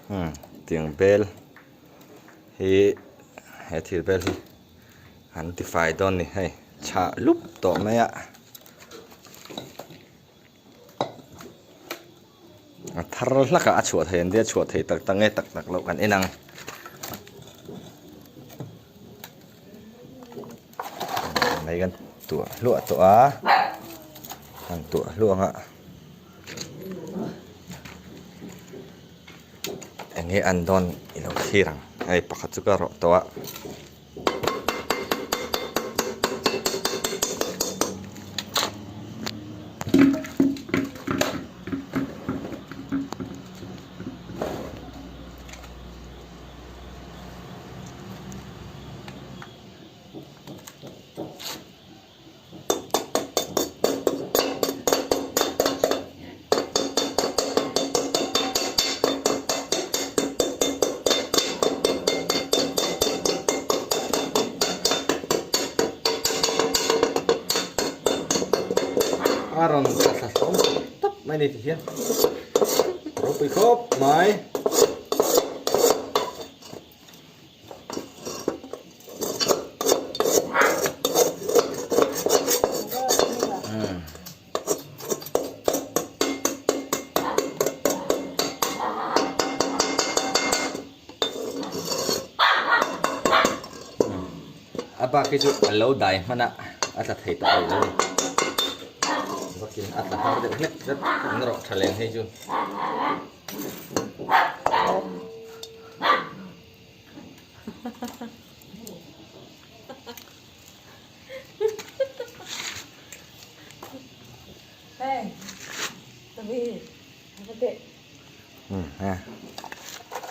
Umm tiang bel hi he thir bel hi an tifai dawn a ni hei chhah lup tawh mai a. A thar hlak a a chhuah thei an tia chhuah thei tak tak nge tak tak loh kan en ang. Mai kan tuah hluah tawh a kan tuah hluah ang a eng nge an dawn i lo thlir ang hei pakhat chu ka rawh tawh a. A rawn thla thla hlawm tawp mai a ni tihian ropui khawp mai. A bak hi chu a lo dai hman a a tla thei tawh lo a ni vakin a tla har deuh hlek zet an rawh tha leng hei chu.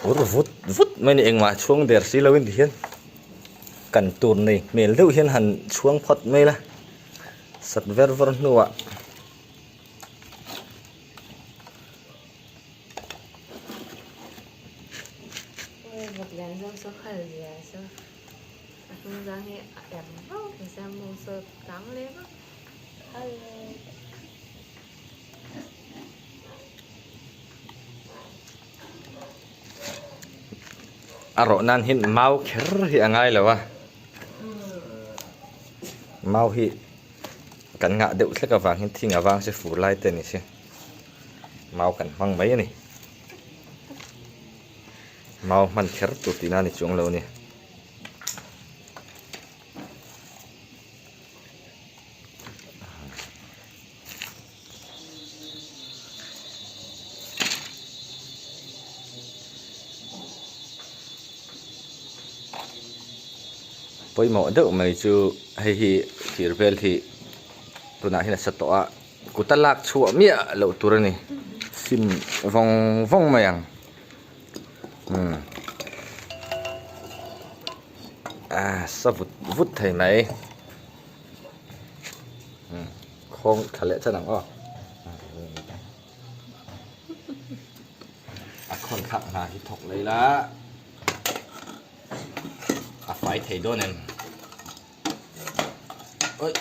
Ur vut vut mai ni engmah chhuang der si lo in ti hian kan tur nei hmel deuh hian han chhuang phawt mai la sat ver ver hnuah. A rawh nan hian mau kher hi a ngai lo a mau hi kan ngah deuh hlek avang hian thing avang se fur lai te ni se mau kan hmang mai a ni mau hman kher tur tihna a ni chuang lo a ni. Pawimawh deuh mai chu hei hi thir vel hi tunah hian a sa tawh a kut a lak chhuah miah loh tur a ni sim vawng vawng mai ang umm ah sa vut vut thei mai. Khawng tha leh chan ang aw. A khawn thlak hna hi thawk lei la a fai thei dawn em. Oi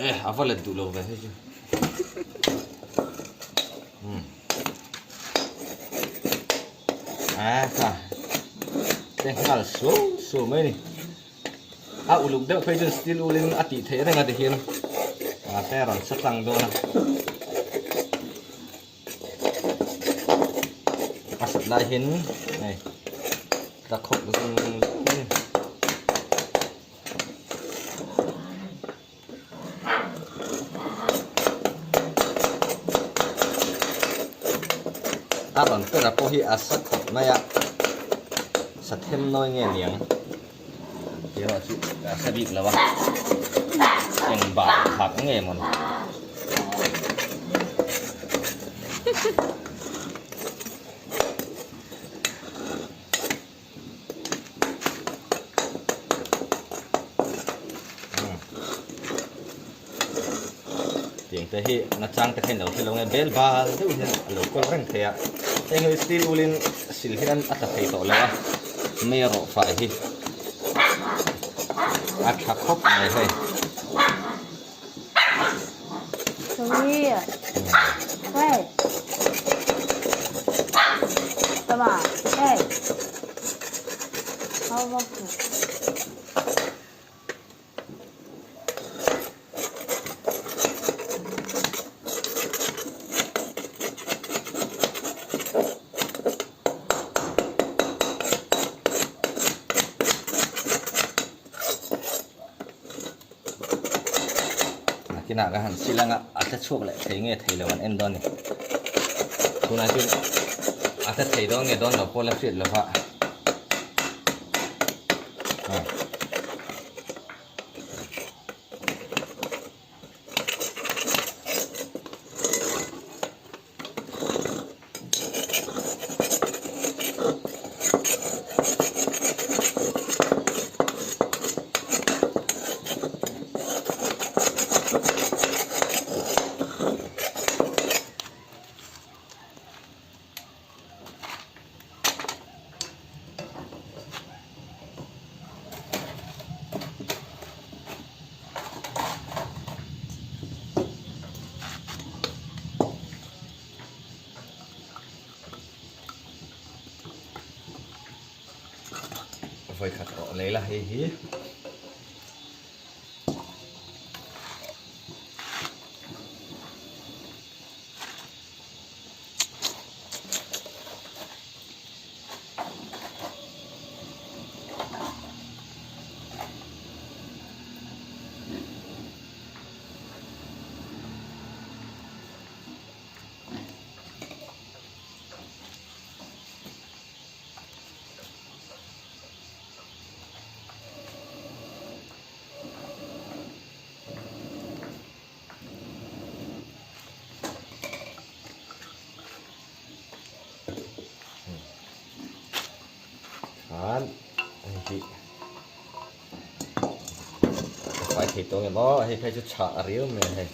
e a va let duh lo ve hei chu. A kha te nghal suau suau mai ni. A uluk deuh phei chuan steel wool in a tih theih reng a ti hian mahse a rawn sa tlang dawn a a sat lai hian hei tla khawp zung zung a ni. A rawn pera pawh hi a sa khawp mai a sa them nawi nge niang tih erawh chu a hre bik lo a eng bak thlak nge mawni. Tiang te hi nachang te kha in lo hre lo nge bel bal deuh hian a lo kawl reng thei a heng hi steel wool in sil hian a tla thei tawh lo a mei rawh fai hi a tha khawp mai hei. Tama, hey. Hau vak suh. Nakinah ka han sil anga a tla chhuak leh thei nge thei lo an en dawn a ni. Tunah chuan a tla thei dawn nge dawn lo pawh la hriat lo va. Vawikhat rawh lei la hei hi. Khan hei hi ka fai thei tawh ngem aw hei phei chu chhah a riau mai a hei.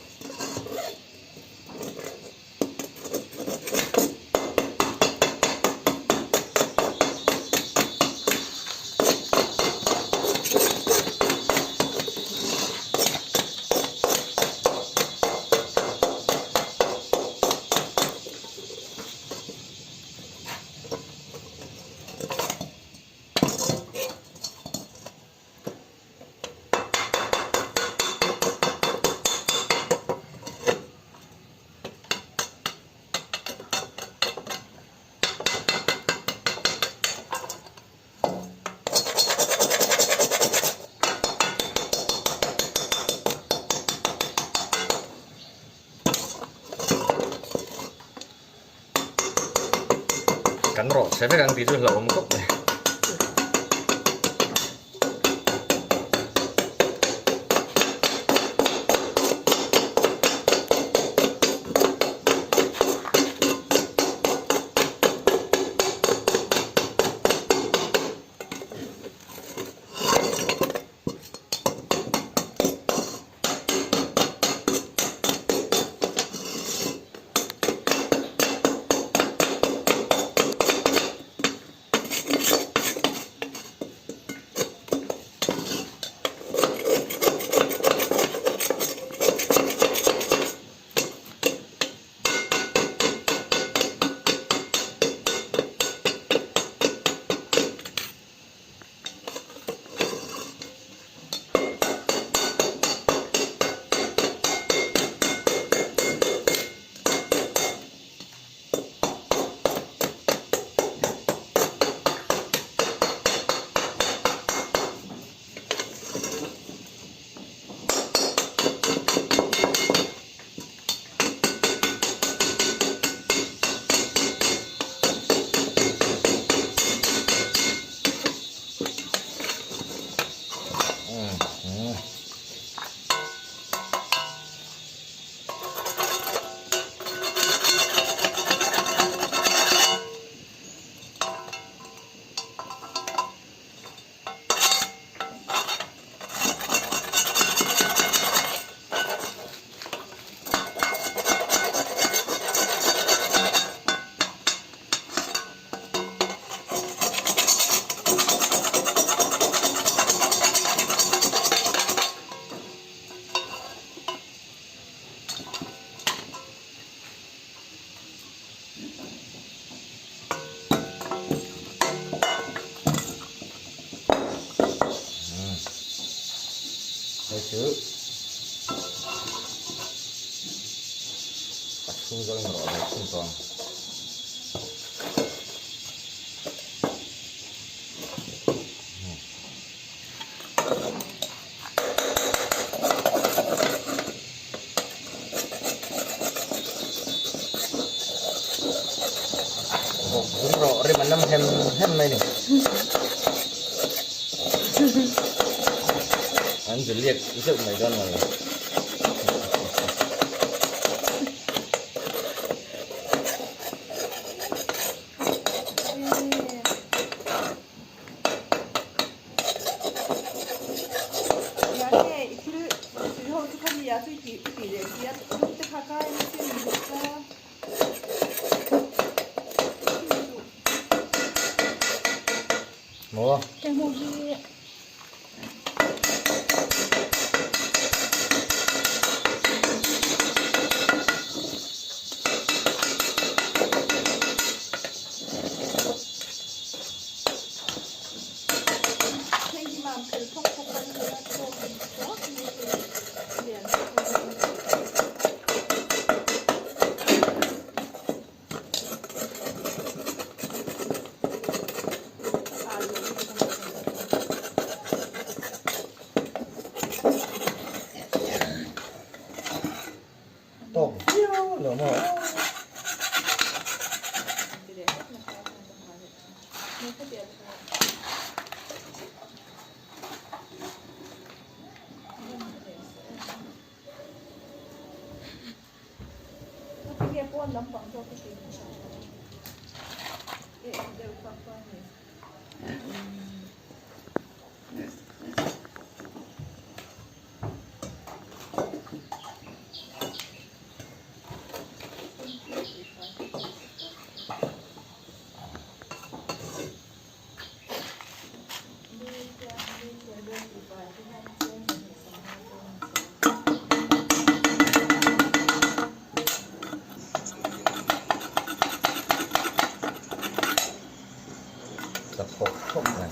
Kan rawh chhe vek ang tih chu hlauhawm khawp mai. chu a chhung zawngin rawh ve thung tawh ang. Vawk zung rawh rim an nam hem hem mai ni. An zu liak zeuh mai dawn mawni. Maw? Tawk viau lo maw? Tla khawk khawk mai.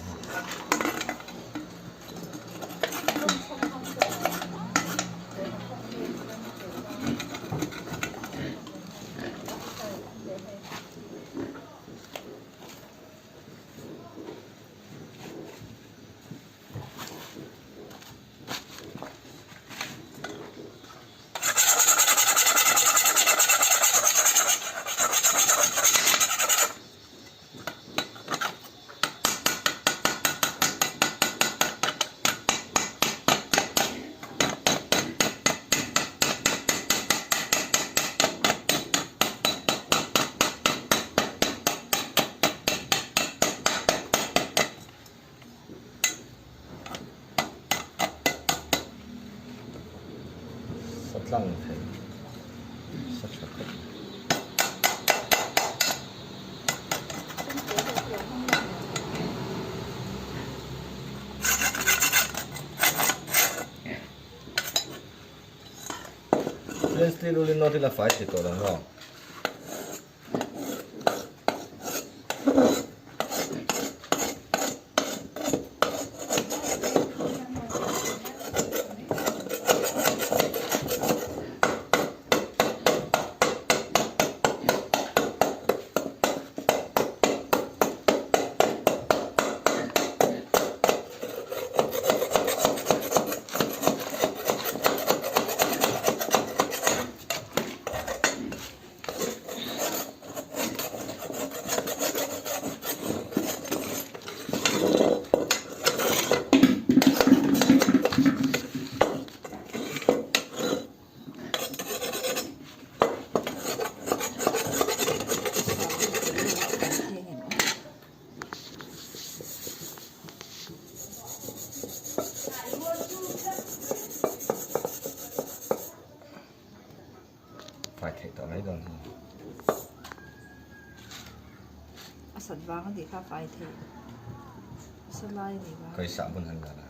Sa tlang thei sa tha khawp mai. Stainless steel ulin nawt ila fai thei tawh lo maw? Fai theih tawh mai dawn hi. A sat vang a nih kha fai theih. A sa lai a nih vang. Kawi sah bun han dan a.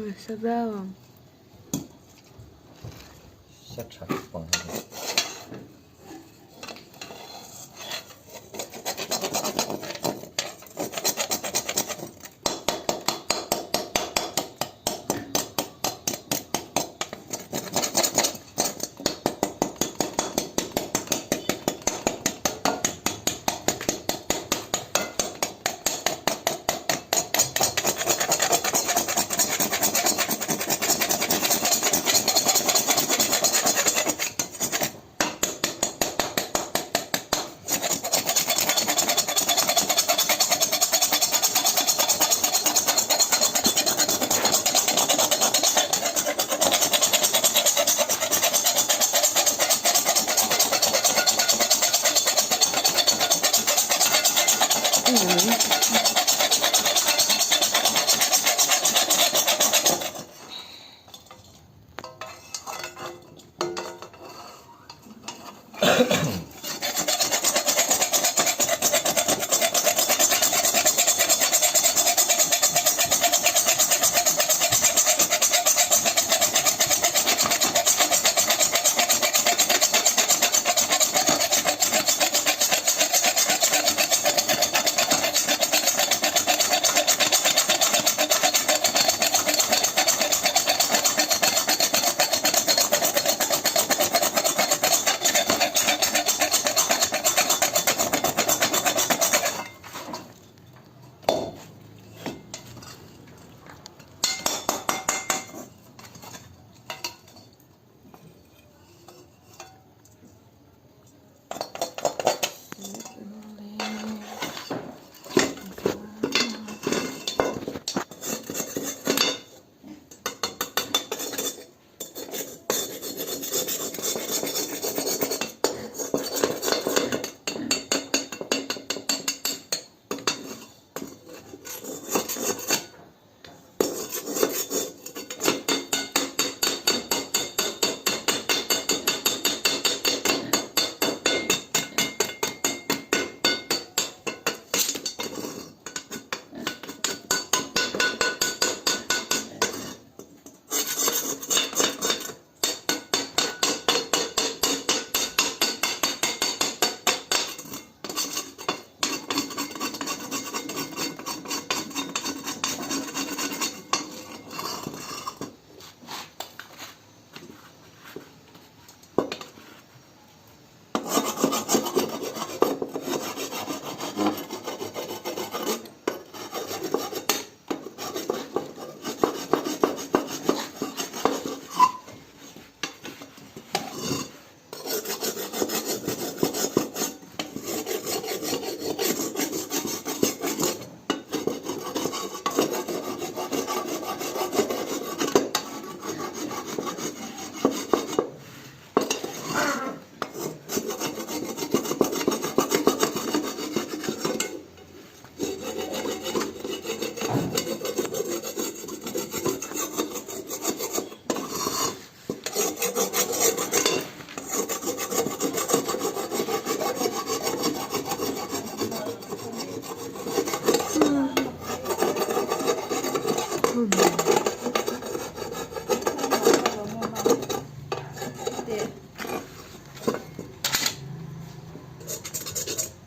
Sa viau ang. Sa tha khawp ang hei.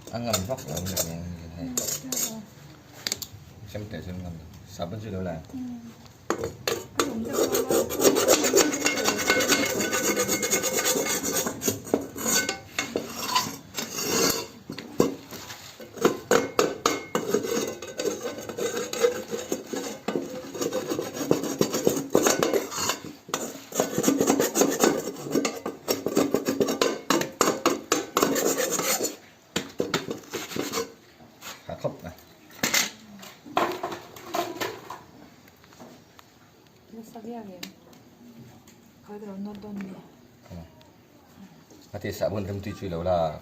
A ngam vak lo ni ang hei. Sem teh chu ngam lo. Sabun chu lo la. Tha khawp mai. A ti sahbawn rim tui chui lo la.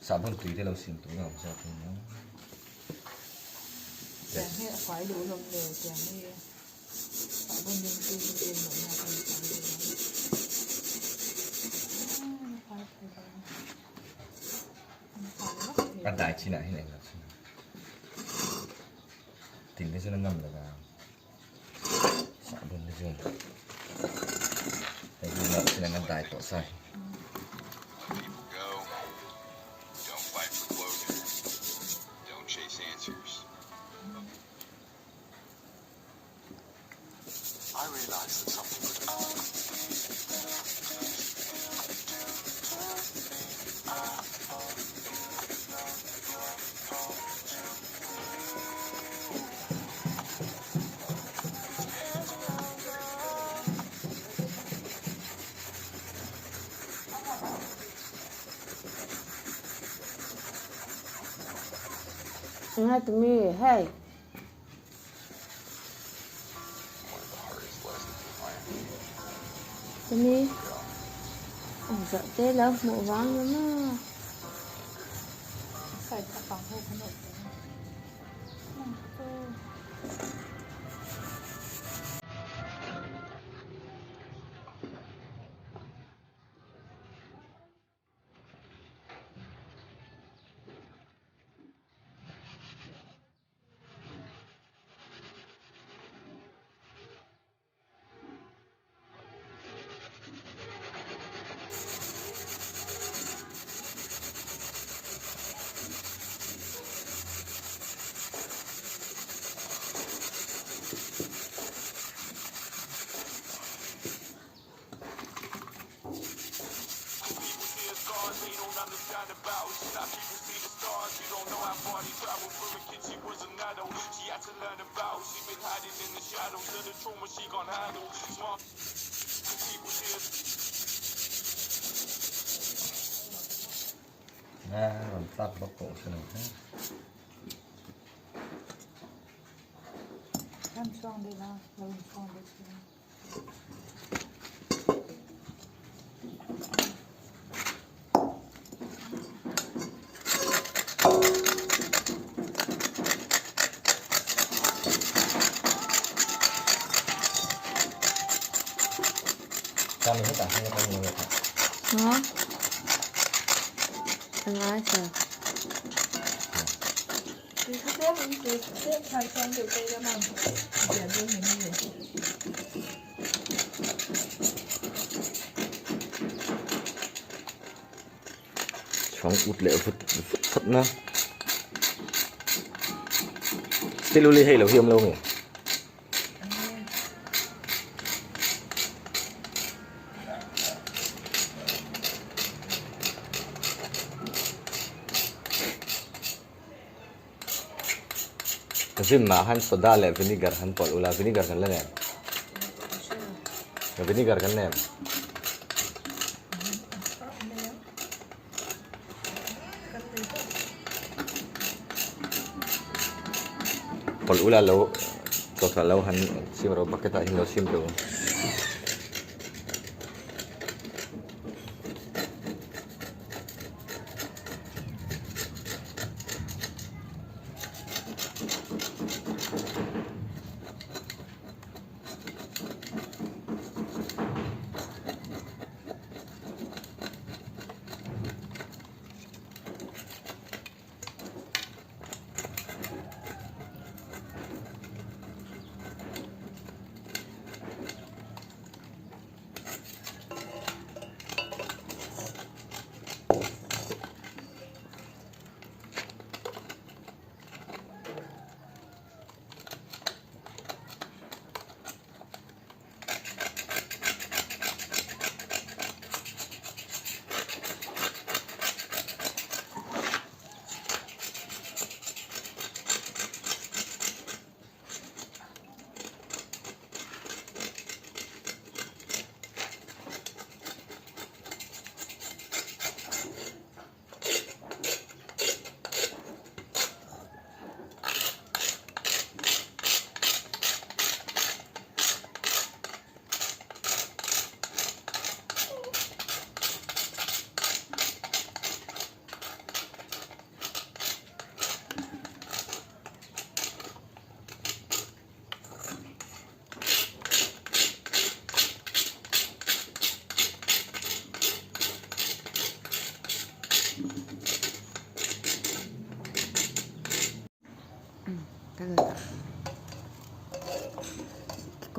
Sahbawn tui te lo sim tur a awm zawk in. A dai chinah hian englo chin. Tin te chuan a ngam lo vang. Zing. Hei hi lah sin an dai tawh sai. Nga tumi hei. Tumi ang zawh te lo hmuh vang ni maw. Nga rawn tlak bawk pawh hre lo hle. Kan chhuang deuh a, lo inchhuang deuh thin a. Kami hetah hian ka hmu leh ta. Maw? A ngai sa. Chhuang ut leh vut vut phawt na. Steel uli hei lo hi awm lo nge. Vim ah han soda leh vinegar han pawlh ula vinegar kan la nem vinegar kan nem. Pawlh ula lo chawhchah lo han sim rawh bucket ah hian lo sim rawh.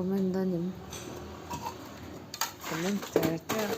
comment dawn em? Comment char char.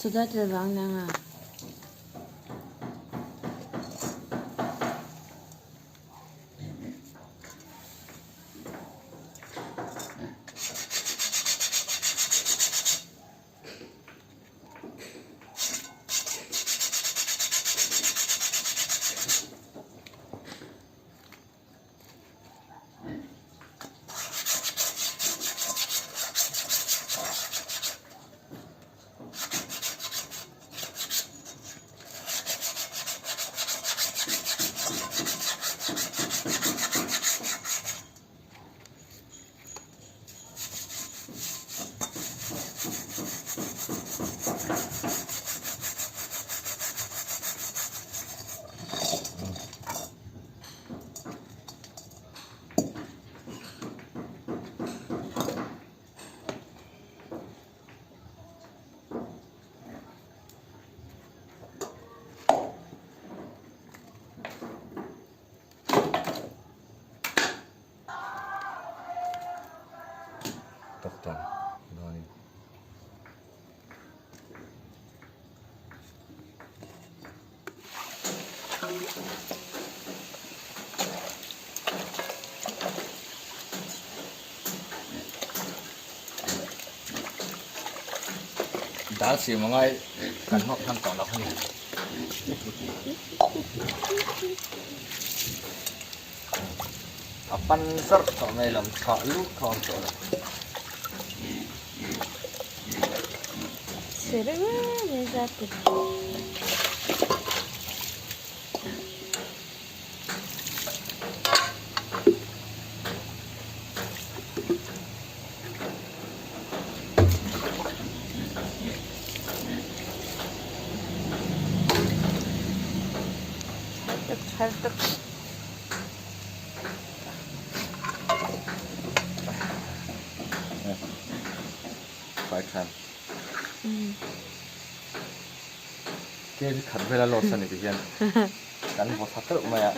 Soda tel vang nang a. Tak tawng dawnin. Dal siam a ngai kan hmawk hman tawh lo a ni. A pan zarh tawh mai lam chhah lut kha awm tawh lo. Chhe reuh em mai zat te. Tha tak tha tak. Fai than. Kg khat vela loss a ni ti hian kan vaw tha teuh mai a.